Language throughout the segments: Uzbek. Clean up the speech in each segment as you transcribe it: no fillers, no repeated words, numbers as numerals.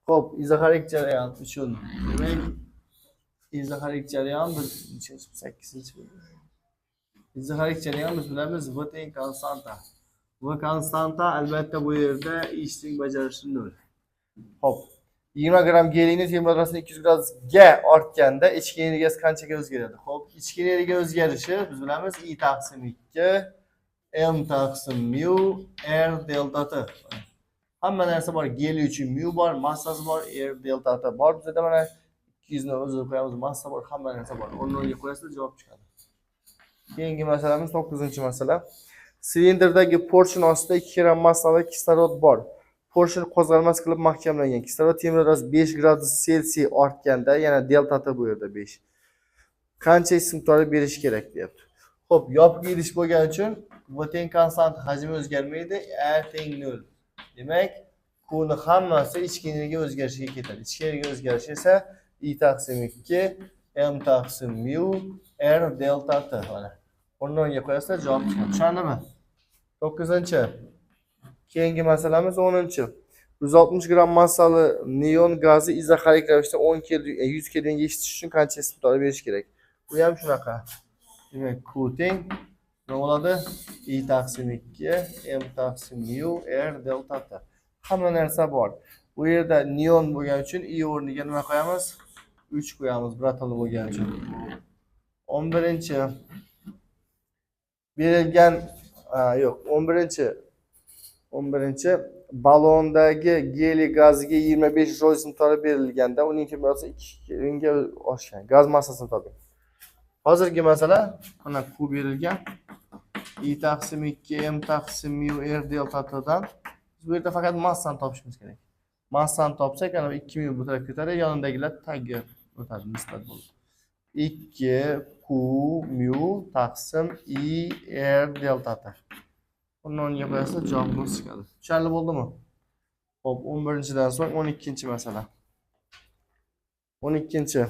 Xo'p, izoxorik jarayon uchun demak, izoxorik jarayon biz 8-chi. Izoxorik jarayon biz bilamiz V teng konstanta. V konstanta albatta bu yerda ishning bajarilishi 0. Xo'p, 20 gram geliyni temperaturasi 200 gradusga ortganda ichki energiyasi qanchaga o'zgaradi? Xo'p, ichki energiya o'zgarishi biz bilamiz I taqsim 2 M taqsim mu R delta T. Hamma narsa bor. Geliy uchun mu bor, massasi bor, R delta T bor. Bizda mana 200 ni o'zini qo'yamiz, massa bor, hamma narsa bor. O'rniga qo'yasiz, javob chiqadi. Keyingi masalamiz 9-masala. Silindrdagi porshun ostida 2 gram massali kislorod bor. Porshun qo'zg'almas qilib mahkamlangan. Kislorod temperaturasi 5 gradus Selsiy ortganda, yana delta T bu yerda 5. Qancha issiq miqdori berish kerak deyapti. Xo'p, yopiq idish bo'lgani uchun V teng konstant, hajmi o'zgarmaydi, R teng 0. Demak, Q ni hammasi ichki energiya o'zgarishiga ketadi. Ichki energiya o'zgarishi esa I taqsim 2 M taqsim mu R delta T. Mana. O'rniga qo'yasizlar, javob chiqadi. Tushundimi? 9-chi. Keyingi masalamiz 10-chi. 160 gram massali neon gazi izoxorik ravishda 10 Kelvin 100 Kelvinga yetishtish uchun qancha issiq miqdori berish kerak? Bu ham shunaqa. Demak, Q teng nima bo'ladi? I taqsim 2 M taqsim mu R delta T. Hamma narsa bor. Bu yerda neon bo'lgani uchun I o'rniga nima qo'yamiz? 3 qo'yamiz, bir atomli bo'lgani uchun. 11-chi. Berilgan yo'q, 11-chi. 11-chi ballondagi geliy gaziga 25 joule miqdori berilganda uning temperaturasi 2 Kelvinga oshgan. Gaz massasini toping. Hozirgi masala mana Q berilgan. I taqsim 2 M taqsim mu R delta T dan biz bu yerda faqat massani topishimiz kerak. Massani topsak, ana 2 mu bu tarafga ketadi, yonidagilar tagga o'tadi, nisbat bo'ladi. 2 Q mu taqsim I R delta T. Buni o'rniga qo'yasiz, javobimiz chiqadi. Tushunarli bo'ldimi? Xo'p, 11-dan so'ng 12-masala. 12-chi.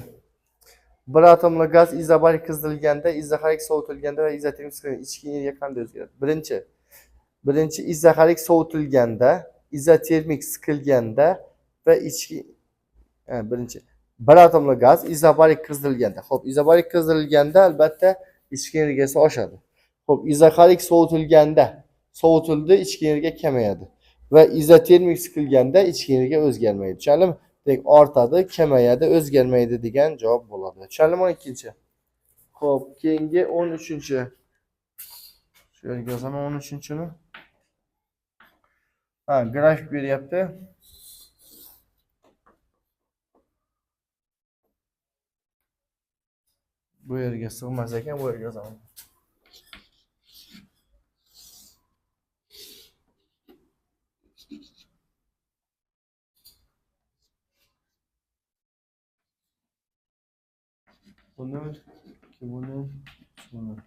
Bir atomli gaz izobarik qizdirilganda, izoxorik sovutilganda va izotermik siqilganda ichki energiya qanday o'zgaradi? Birinchi izoxorik sovutilganda, izotermik siqilganda va ichki birinchi bir atomli gaz izobarik qizdirilganda. Xo'p, izobarik qizdirilganda albatta ichki energiyasi oshadi. Xo'p, izoxorik sovutilganda sovutildi, ichki energiya kamayadi va izotermik siqilganda ichki energiya o'zgarmaydi. Tushundingmi? Demak, ortadi, kamayadi, o'zgarmaydi degan javob bo'ladi. Tushundingmi 12-chi? Xo'p, keyingi 13-chi. Shu yerga yozaman 13-chini. Ha, grafik beryapti. Bu yerga sig'mas ekan, bu yerga yozaman. Bu 0, 2 bu 0, 3 bu 0.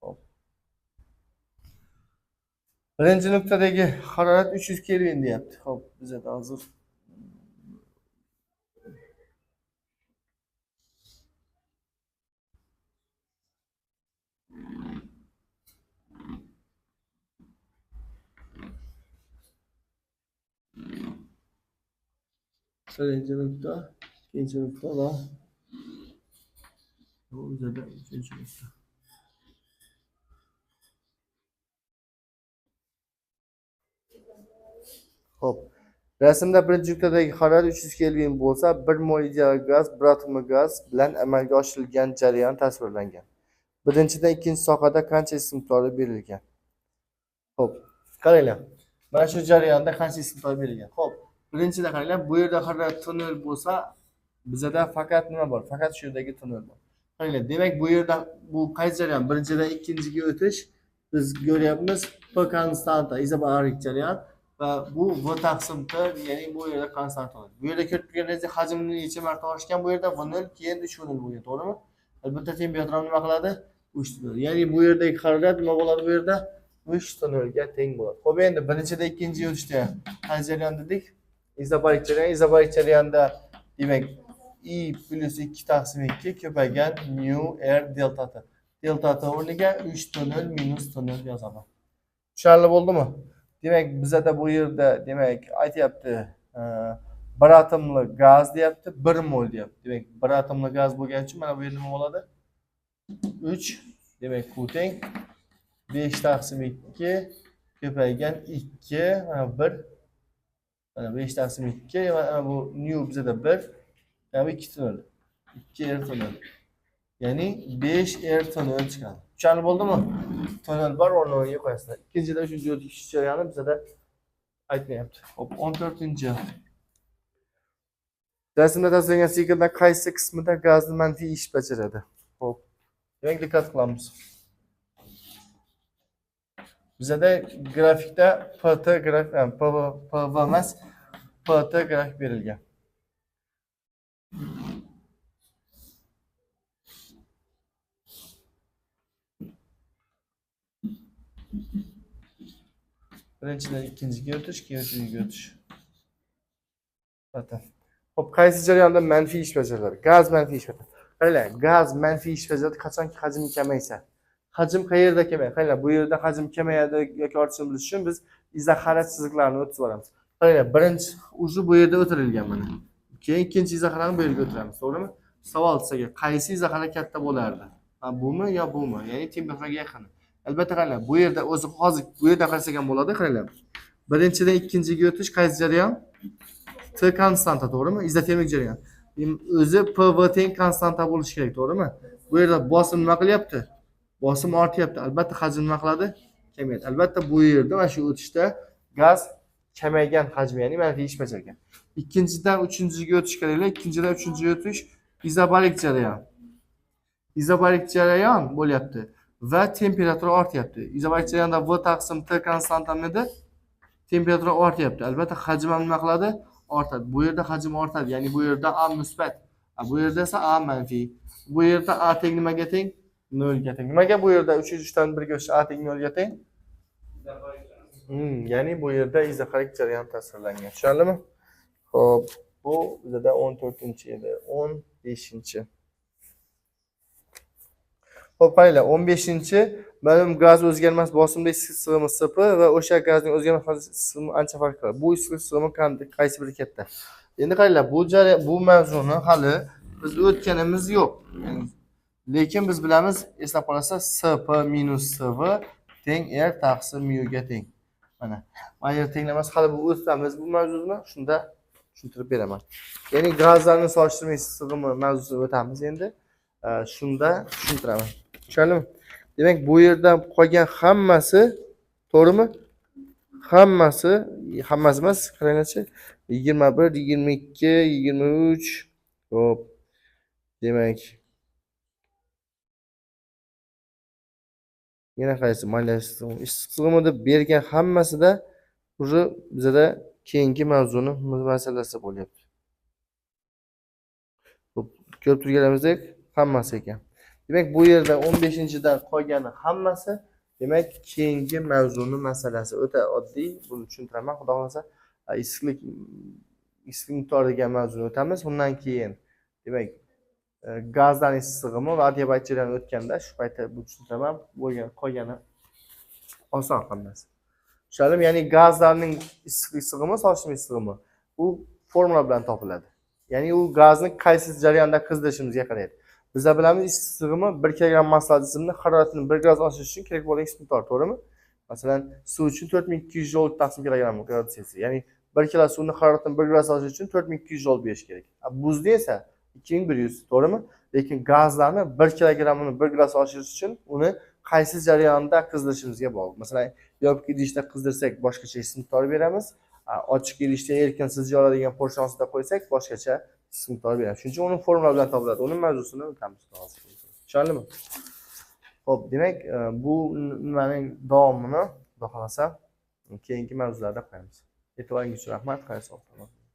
Hop. Birinchi nuqtadagi harorat 300 Kelvin deyapti. Hop, bizda hozir birinchi nuqta, ikkinchi nuqta va bu bizda uchinchi nuqta. Xo'p, rasmda birinchi nuqtadagi harorat 300 Kelvin bo'lsa, 1 mol ideal gaz, bir atomli gaz bilan amalga oshirilgan jarayon tasvirlangan. Birinchidan ikkinchi sohada qancha issiq miqdori berilgan? Xo'p, qaranglar. Mana shu jarayonda qancha issiq miqdori berilgan? Xo'p, birinchida qaranglar, bu yerda harorat T0 bo'lsa, bizada faqat nima bor? Faqat shu yerdagi T0 bor. Qaranglar, demak bu yerda bu qaysi jarayon? Birinchidan ikkinchiga o'tish biz ko'ryapmiz P konstanta, izobarik jarayon va bu V taqsim T, ya'ni bu yerda konstanta bo'ladi. Bu yerda ko'rib turganingizdek hajmni necha marta oshgan, bu yerda V0, keyin 3V0 bo'lgan, to'g'rimi? Albatta temperatura nima qiladi? 3V0. Ya'ni bu yerdagi harorat nima bo'ladi bu yerda? 3V0 ga teng bo'ladi. Xo'p, endi birinchida ikkinchiga o'tishda qaysi jarayon dedik? Izobarik jarayon. Izobarik jarayonda demak I plus 2 taqsim 2 ko'paygan mu R delta T. Delta T o'rniga 3 T0 minus T0 yozaman. Tushunarli bo'ldimi? Demak, bizada bu yerda demak aytyapti, bir atomli gaz deyapti, 1 mol deyapti. Demak, bir atomli gaz bo'lgani uchun mana bu yerda nima bo'ladi? 3, demak Q teng 5 taqsim 2 ko'paygan 2, mana 1, mana 5 taqsim 2, mana bu nu bizada 1, mana bu 2 T0, 2 R T0. Ya'ni 5 R T0 chiqadi. Tushunarli bo'ldimi? T0 bor, o'rniga qo'yasizlar. Ikkinchidan uchinchi o'tish jarayoni bizada aytmayapti. Hop, 14-chi. Rasmda tasvirlangan siklda qaysi qismida gazni manfiy ish bajaradi? Hop. Demak, diqqat qilamiz. Bizada grafikda PT grafik, PV emas, PT grafik berilgan. Birinchidan ikkinchiga o'tish, keyin uchinchiga o'tish. PT. Hop, qaysi jarayonda manfiy ish bajariladi? Gaz manfiy ish bajaradi. Qaranglar, gaz manfiy ish bajaradi qachonki hajm kamaysa. Hajm qayerda kamayadi? Qaranglar, bu yerda hajm kamayadi yoki ortishini bilish uchun biz izoxarat chiziqlarini o'tkazib olamiz. Qaranglar, birinchi uji bu yerda o'tirilgan mana. Keyin ikkinchi izoxaratni bu yerga o'tiramiz, to'g'rimi? Savol sizga qaysi izoxarat katta bo'lardi? Ha, bumi yo bumi? Ya'ni temperaturaga yaqin. Albatta qaranglar, bu yerda o'zi hozir bu yerda qarasak ham bo'ladi, qaranglar. Birinchidan ikkinchiga o'tish qaysi jarayon? T konstanta, to'g'rimi? Izotermik jarayon. O'zi PV teng konstanta bo'lishi kerak, to'g'rimi? Bu yerda bosim nima qilyapti? Bosim ortyapti. Albatta hajm nima qiladi? Kamayadi. Albatta bu yerda mana shu o'tishda gaz kamaygan hajmi, ya'ni manfiy ish bajargan. Ikkinchidan uchinchiga o'tish keraklar. Ikkinchidan uchinchiga o'tish izobarik jarayon. Izobarik jarayon bo'lyapti va temperatura ortyapti. Izobarik jarayonda V taqsim T konstantamidi? Temperatura ortyapti. Albatta hajm ham nima qiladi? Ortadi. Bu yerda hajm ortadi, ya'ni bu yerda A musbat, bu yerda esa A manfiy. Bu yerda A teng nimaga teng? 0 ga teng. Nimaga bu yerda 3 dan 1 ga o'tish A teng 0 ga teng? Ya'ni bu yerda izoxarik jarayon tasvirlangan. Tushunarlimi? Xo'p, bu bizda 14-chi edi. 15-chi. Xo'p, qaranglar, 15-chi ma'lum gaz o'zgarmas bosimda issiqlik sig'imi SP va o'sha gazning o'zgarmas sig'imi ancha farq qiladi. Bu issiqlik sig'imi qaysi biri katta? Endi qaranglar, bu mavzuni hali biz o'tganimiz yo'q. Ya'ni, lekin biz bilamiz, eslab qolasizlar, SP minus SV teng R taqsim mu ga teng. Mana, mana yer tenglamasi hali bu o'tamiz bu mavzuni, shunda tushuntirib beraman. Ya'ni gazlarni solishtirma sig'imi mavzusini o'tamiz endi. Shunda tushuntiraman. Tushunarlimi? Demak, bu yerdan qolgan hammasi, to'g'rimi? Hammasi emas, qaranglarchi, 21, 22, 23. Xo'p. Demak, yana qaysi mayli sig'imi deb bergan hammasida уже bizada keyingi mavzuni masalasi bo'lyapti. Xo'p, ko'rib turganimizdek hammasi ekan. Demak, bu yerda 15-dan qolgani hammasi, demak, keyingi mavzuni masalasi. O'ta oddiy, buni tushuntiraman. Xudo xohlasa, issiqlik miqdori degan mavzuni o'tamiz. Undan keyin, demak, gazdan issig'imi va adiabat jarayoni o'tganda shu paytda bu tushuntiraman. Bo'lgan qolgani oson hammasi. Tushunarlimi? Ya'ni gazlarning issiqlik sig'imi, solishtirma sig'imi u formula bilan topiladi. Ya'ni u gazni qaysi jarayonda qizdirishimizga qaraydi. Biz bilamiz, issiqlik sig'imi 1 kilogramm massa jismni haroratini 1 gradus oshirish uchun kerak bo'lgan issiqlik miqdori, to'g'rimi? Masalan, suv uchun 4200 joul taqsim kilogramm gradus Selsiy. Ya'ni 1 kilo suvni haroratini 1 gradus oshirish uchun 4200 joul berish kerak. Buzni esa 2100, to'g'rimi? Lekin gazlarni 1 kilogrammini 1 gradus oshirish uchun uni qaysi jarayonda qizdirishimizga bog'liq. Masalan, yopiq idishda qizdirsak boshqacha issiqlik miqdori beramiz, ochiq idishda erkin sizga oladigan porsionsida qo'ysak boshqacha issiqlik miqdori beramiz. Shuning uchun uni formula bilan topiladi. Uni mavzusini o'tamiz hozir. Tushunarlimi? Xo'p, demak, bu nimaning davomini xudo xohlasa keyingi mavzularda qo'yamiz. E'tiboringiz uchun rahmat. Xayr, sog' bo'ling.